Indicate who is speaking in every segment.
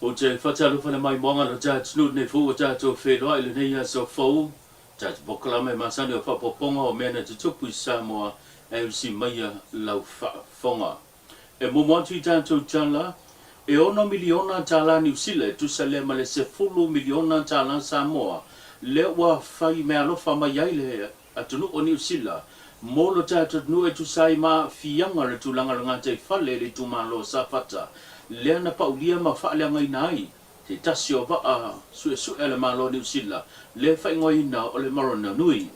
Speaker 1: Ou te faatalofa le maimoaga lo tatou nei foi ua tatou feiloai i lenei aso fou, tatou polokalame masani o faaopoopoga o mea na tutupu i Samoa e usi maia lau faafofoga. E muamua atu i tatou tala, e $6 miliona tālā Niu Sila e tusa lea ma le $10 miliona tālā Samoa lea ua fai meaalofa mai ai le atunuu o Niu Sila mo lo tatou atunuu e tusa ai ma aafiaga o le tulaga o le gataifale i le itumalo o Safata lea na paulia ma faaleagaina ai se tasi o vaa suesue a le Malo o Niu Sila lea e faaigoaina o le Mariner Nui.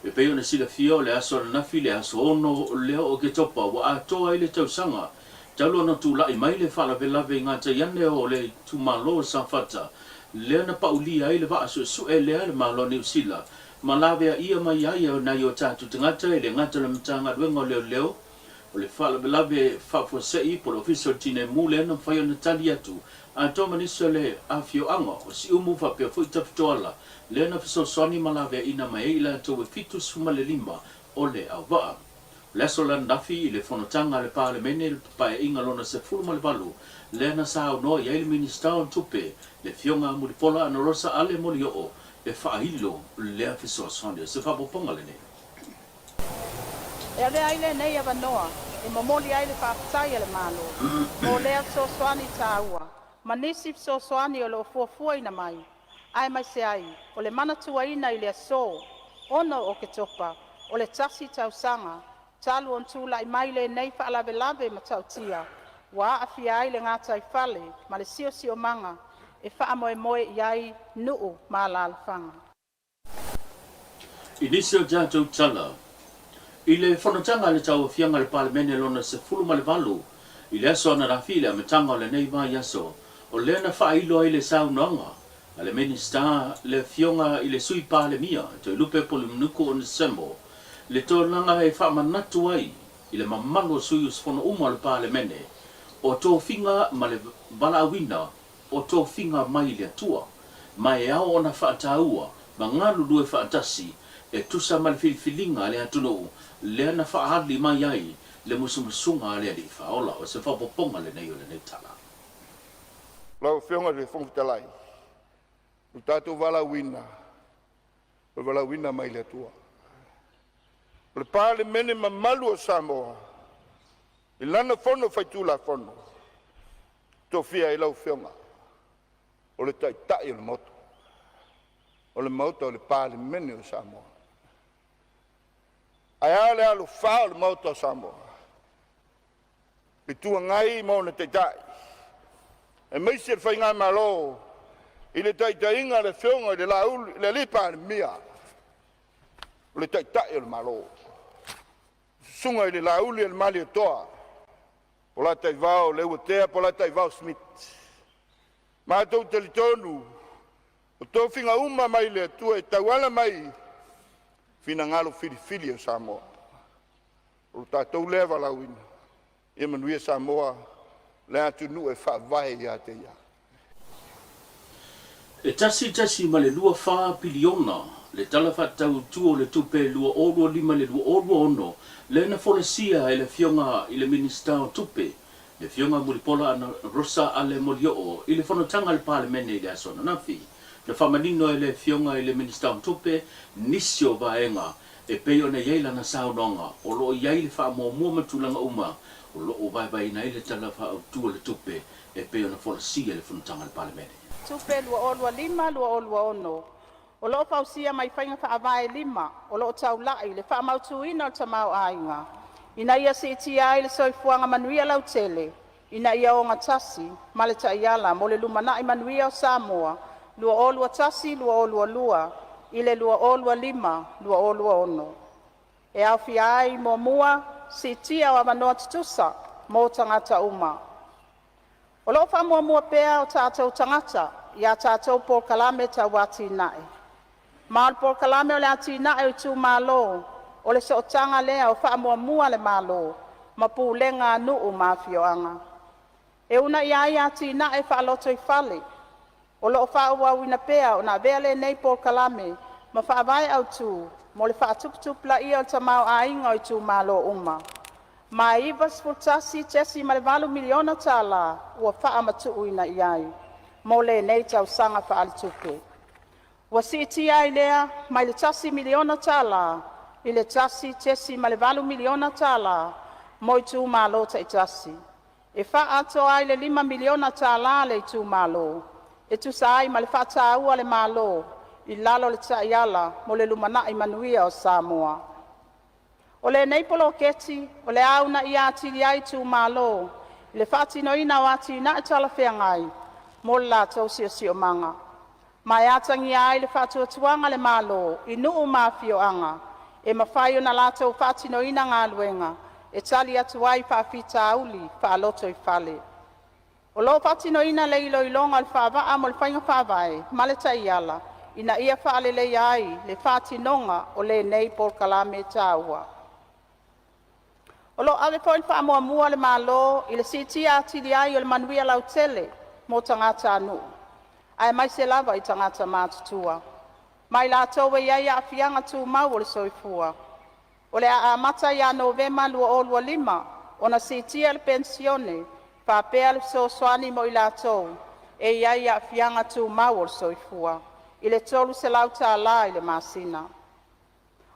Speaker 1: E pei ona silafia o le aso ananafi le aso 6 lea o Oketopa ua atoa ai le tausaga talu ona tulai mai le faalavelave i gatai ane o le itumalo o Safata lea na paulia ai le vaa suesue lea a le Malo o Niu Sila ma laveaia mai ai e nai o tatou tagata e le gata o le Matagaluega o Leoleo o le faalavelave faafuasei po o le Ofisa o le Tinei Mu lea na mafai ona tali atu atoa ma nisi o le afioaga o Siumu faapea foi Tafitoala lea na fesoasoani ma laveaina mai ai i latou e 75 o le auvaa. O le aso ananafi i le fonotaga a le Palemene i le Paeaiga lona 18 lea na saunoa i ai le Minisita o Tupe, le Afioga a Mulipola Anarosa Ale Molioo e faailo lea fesoasoani. O se faaopoopoga lenei.
Speaker 2: E avea ai lenei avanoa e momoli ai le faafetai a le Malo mo lea fesoasoani taua ma nisi fesoasoani o lo'o fuafuaina mai, aemaise ai o le manatuaina i le aso 6 o Oketopa o le tasi tausaga talu ona tula'i mai lenei faalavelave matautia ua aafia ai le gataifale ma le siosiomaga e faamoemoe iai nuu ma alaalafaga.
Speaker 1: I nisi o tatou tala, i le fonotaga a le Tauaofiaga a le Palemene lona 18 i le aso ananafi i le amataga o lenei vaiaso, o lea na faailo ai le saunoaga a le Minisita le Afioga i le Sui Palemia Toelupe Poumulinuku Onesemo le tulaga e faamanatu ai i le mamalu o sui usufono uma o le Palemene o tofiga ma le valaauina o tofiga mai le Atua, ma e ao ona faataua ma galulue faatasi e tusa ma le filifiliga a le atunuu lea na faaali mai ai le musumusuga a le Alii Faaola. O se faaopoopoga lenei o lenei tala.
Speaker 3: Lau Afioga i le Fofoga Fetalai, ua tatou valaauina, o le valaauina mai le Atua. O le Palemene mamalu o Samoa i lana Fono Faitulafono, tofia ai lau Afioga o le Taitai o le Maota, o le Maota o le Palemene o Samoa. Ae a le alafa o le Maota o Samoa? Itu Agai ma ona Taitai, aemaise le Faigamalo i le taitaiga a le Afioga i le alii Palemia, o le Taitai o le Malo. Susuga i le Lauli o le Malietoa, Polataivao Leuatea Polataivao Schmidt. Matou te talitonu o tofiga uma mai le Atua e tauala mai i finagalo filifili o Samoa. O lo tatou lea valaauina, ia manuia Samoa, le atunuu e faavae ia te Ia.
Speaker 1: E 1.24 piliona le Tala Faatatau Autu o le Tupe 2025 i le 2026 lea na folasia e le Afioga i le Minisita o Tupe, le Afioga Mulipola Anarosa Ale Molioo i le fonotaga a le Palemene i le aso ananafi. Na faamanino e le Afioga i le Minisita o Tupe nisi o vaega e pei ona i ai lana saunoaga o lo o i ai le faamuamua ma tulaga uma o lo o vaevaeina ai le Tala Faaautu o le Tupe e pei ona folasia i le fonotaga a le Palemene.
Speaker 2: Tupe 2025/2026 o lo'o fausia mai faiga faavae e 5 o lo'o taula'i i le faamautūina o le tamaoaiga, ina ia siitia ai le soifuaga manuia lautele, ina ia ogatasi ma le Taiala mo le Lumanai Manuia o Samoa 2021-2022 i le 2025-2026. E aofia ai: 1. Siitia o avanoa tutusa mo tagata uma. O lo'o fa'amuamua pea o tatou tagata i a tatou polokalame tau atina'e, ma o le Polokalame o le Atina'e o Itumalo o le sootaga lea o fa'amuamua a le Malo ma pulega a nuu ma afioaga, e uuna'ia ai atina'e fa'alotoifale. O lo'o fa'aauauina pea ona avea lenei polokalame ma faavae autū mo le fa'atuputupulaia o le tamaoaiga o itumalo uma. Ma e $91.8 miliona tala ua faamatuuina i ai mo lenei tausaga faaletupe, ua siitia ai lea mai le $1 miliona tala i le $1.8 miliona tala mo itumalo taitasi, e faaatoa ai le $5 miliona tala a le itumalo e tusa ai ma le faataua a le Malo i lalo o le Taiala mo le Lumanai Manuia o Samoa. O lenei poloketi o le a uunaia atili ai itumalo i le faatinoina o atinae talafeagai mo le latou siosiomaga, ma e atagia ai le faatuatuaga a le Malo i nuu ma afioaga e mafai ona latou faatinoina galuega e tali atu ai i faafitauli faalotoifale. O loo faatinoina le iloiloga o le faavaa mo le Faiga Faavae ma le Taiala ina ia faaleleia ai le faatinoga o lenei polokalame taua. O loo ave foi le faamuamua a le Malo i le siitia atili ai o le manuia lautele mo tagatanuu, aemaise lava i tagata matutua ma i latou e iai aafiaga tumau o le soifua. O le a amata ia Novema 2025 ona siitia le penisione faapea le fesoasoani mo i latou e iai aafiaga tumau o le soifua i le $300 tala i le masina.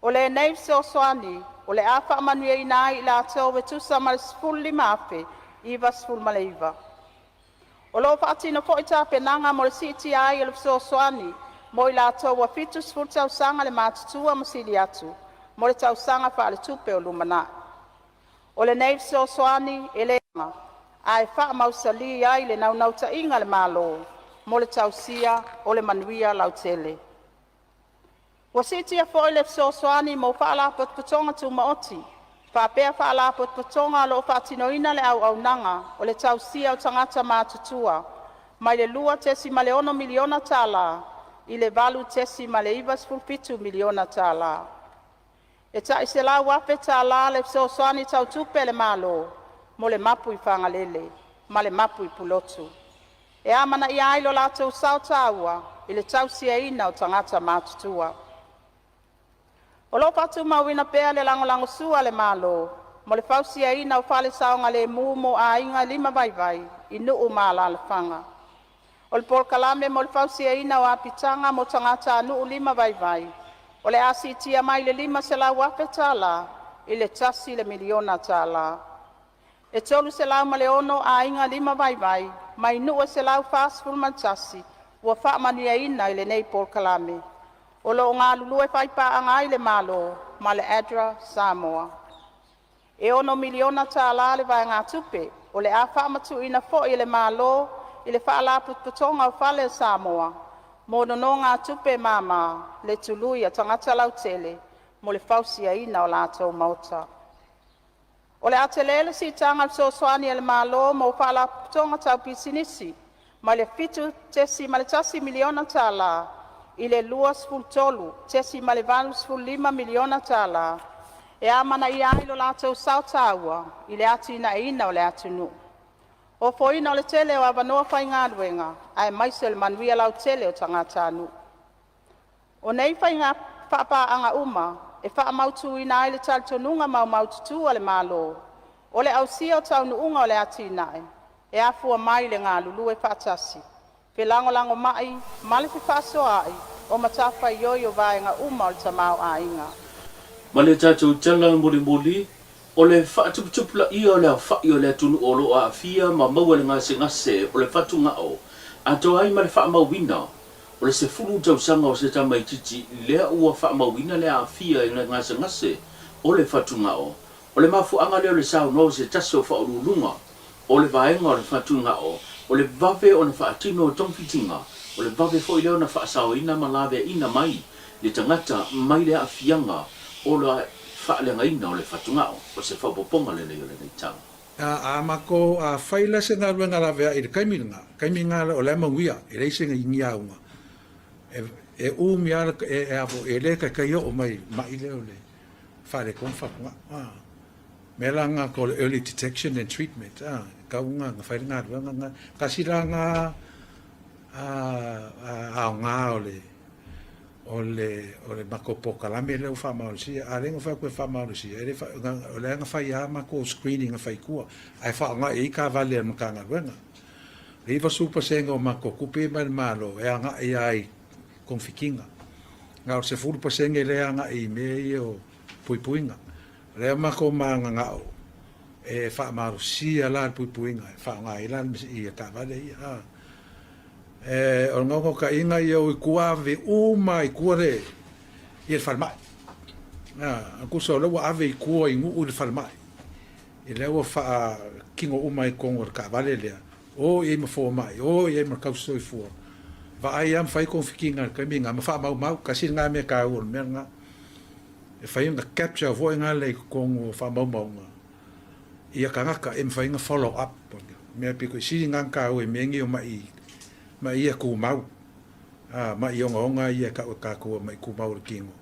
Speaker 2: O lenei fesoasoani o le a faamanuiaina ai i latou e tusa ma le 15,099. O loo faatino foi tapenaga mo le siitia ai o le fesoasoani mo i latou ua 70 tausaga le matutua ma sili atu mo le tausaga faaletupe o lumanai. O lenei fesoasoani e le ae faamausali ai le naunautaiga a le Malo mo le tausia o le manuia lautele. Ua siitia foi le fesoasoani mo Faalapotopotoga Tumaoti faapea Faalapotopotoga o loo faatinoina le auaunaga o le tausia o tagata matutua, mai le $2.6 miliona tala i le $8.97 miliona tala. E tai $100,000 tala le fesoasoani tau tupe a le Malo mo le mapu i Fagalele ma le mapu i Pulotu, e amanaia ai lo latou sao taua i le tausiaina o tagata matutua. O loo faatumauina pea le lagolagosua a le Malo mo le fausiaina o fale saogalemu mo aiga limavaivai i nuu ma alalafaga. O le polokalame mo le fausiaina o apitaga mo tagatanuu lima vaivai o le a siitia mai le $500,000 tala i le $1 miliona tala. E 306 aiga limavaivai mai nuu e 141 ua faamanuiaina i lenei polokalame. O loo galulue faipaaga ai le Malo ma le ADRA Samoa. E $6 miliona tala le vaegatupe o le a faamatuuina foi e le Malo i le Faalapotopotoga o Fale a Samoa mo nonōgātupe māmā le tului a tagata lautele mo le fausiaina o latou maota. O le a telē le siitaga o le fesoasoani a le Malo mo faalapotopotoga tau pisinisi, mai le $7.1 miliona tala i le $23.85 miliona tala, e amanaia ai lo latou sao taua i le atinaeina o le atunuu, ofoina o le tele o avanoa faigaluega aemaise o le manuia lautele o tagatanuu. O nei faiga faipaaga uma e faamautuina ai le talitonuga maumaututu o le Malo, o le ausia o taunuuga o le atinae e afua mai i le galulue faatasi, felagolagomai ma le fefaasoaai o matafaioi o vaega uma o le tamaoaiga.
Speaker 1: Ma le tatou tala mulimuli, o le faatuputupulaia o le aofai o le atunuu o lo o aafia ma maua i le gasegase o le fatugao, atoa ai ma le faamauina o le 10 tausaga o se tamaitiiti lea ua faamauina le aafia i le gasegase o le fatugao. O le mafuaaga lea o le saunoa o se tasi o faauluuluga o le vaega o le fatugao, o le vave ona faatino o togafitiga, o le vave foi lea ona faasaoina ma laveaiina mai le tagata mai le aafiaga o le faaleagaina o le fatugao. O se faaopoopoga lenei o lenei tala.
Speaker 4: A a makou a fai la se galuega laveai i le taimi lena, taimi lena o la e manuia, e leai se ni auga e e umi lava e e a foi e le taitai oo mai i le ma'i lea o le faaletonu fatugao a. Mea la lena atau o le early detection and treatment a, e tatau ona fai le galuega lena. Tasi la lena aoga o le. O le o le matou polokalame lea ua faamalosia, a lea na fai atu e faamalosia, e le fa, o lea na fai lava matou screening na fai i tua, ae faaaoga i ai taavale a le Matagaluega. O le 90% o matou tupe ia mai le Malo e agai lava i togafitiga. Na o le 10% lea e agai i mea ia o puipuiga. O lea matou mananao e faamalosia la le puipuiga e faaaoga ai la ia taavale ia. A. E, o le naunautaiga ia o i tua ave uma i tua le, ia le falemai. A, tusa o lea ua ave i tua i Nuu le falemai. I lea ua faatino uma ai i totonu o le taavale lea, o i ai ma fomai, o i ai ma tausi soifua, vaai lava ma fai togafitiga i le taimi lena ma faamaumau. Tasi lena mea taua o le mea lena. E fai ona capture foi lena i totonu o faamaumauga ia tagata e mafai ona follow up. Mea pito i sili lena ona taua i mea nei o mai, mai ia tumau, a, mai ogaoga ia e tau e tatou o mai tumau o le tino,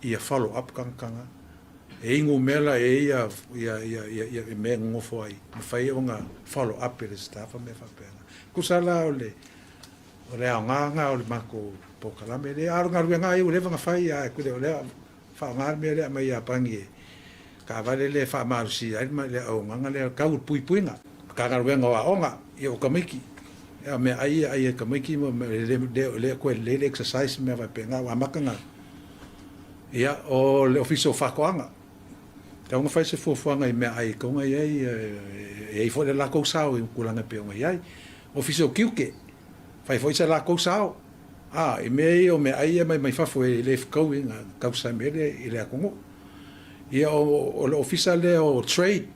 Speaker 4: ia follow up tagata na. E i numera e ia ia ia ia ia mea e nonofo ai, mafai ona follow up e le staff ma mea faapena. Tusa la o le o le aoga lena o le matou polokalame lea. A o le galuega lava ia ua leva ona fai, ae o lea faaaoga le mea lea aumai Iapani e taavale lea e faamalosia ai le auaunaga lea tau le puipuiga. Matagaluega o Aoga, ia o tamaiti, ia meaai ia ai e tamaiti ma le le toe lelei le exercise ma mea faapena ua amata ona ia o le Ofisa o Faatoaga, tatau ona fai se fuafuaga i meaai e tatau ona i ai, e i ai foi le latou sao i tulaga e pei ona i ai. Ofisa o Tiute, fai foi se latou sao, a, i mea ia o meaai ia e aumai mai fafo e le fetaui na tausami ai i le atunuu. Ia o le Ofisa lea o Trade,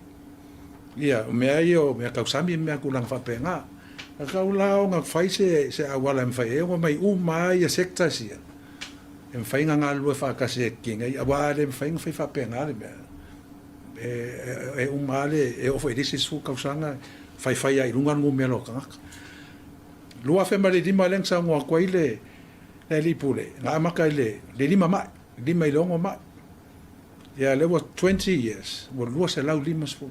Speaker 4: ia o mea ia o mea tausami ma mea tulaga faapena. E tatau la ona fai se auala e mafai ai ona omai uma lava ia sectors ia, e mafai ona galulue faatasi e kenei, aua a le mafai ona fai faapena le mea, e uma lava le, e oo foi i le isi 10 tausaga, faifai lava i luga le numera o tagata. 2005 lea na saunoa atu ai le alii pule, na amata i le 5 mai, 5 i le 6 mai. Ia lea ua 20 years, ua 250.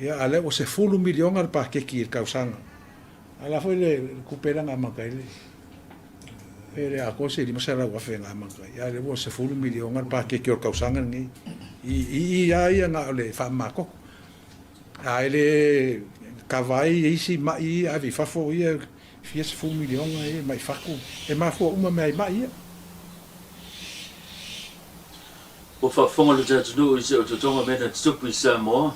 Speaker 4: Ia a lea ua 10 miliona le paketi i le tausaga. A la foi le tupe lea na amata ai le e le atoa se 500,000 na amata ai. A lea ua 10 miliona le paketi o le tausaga lenei. I i a ia na o le faamamatoto. A e le kava ai isi mai ia ave i fafo ia fia 10 miliona e mai fatu e mafua uma mea i mai ia.
Speaker 1: Ua faafofoga lo tatou atunuu i se otootoga mea na tutupu i Samoa,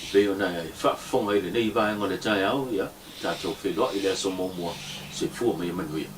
Speaker 1: e pei ona e faafofoga i lenei vaega o le taeao, ia, tatou feiloai i le aso muamua. Soifua ma ia manuia.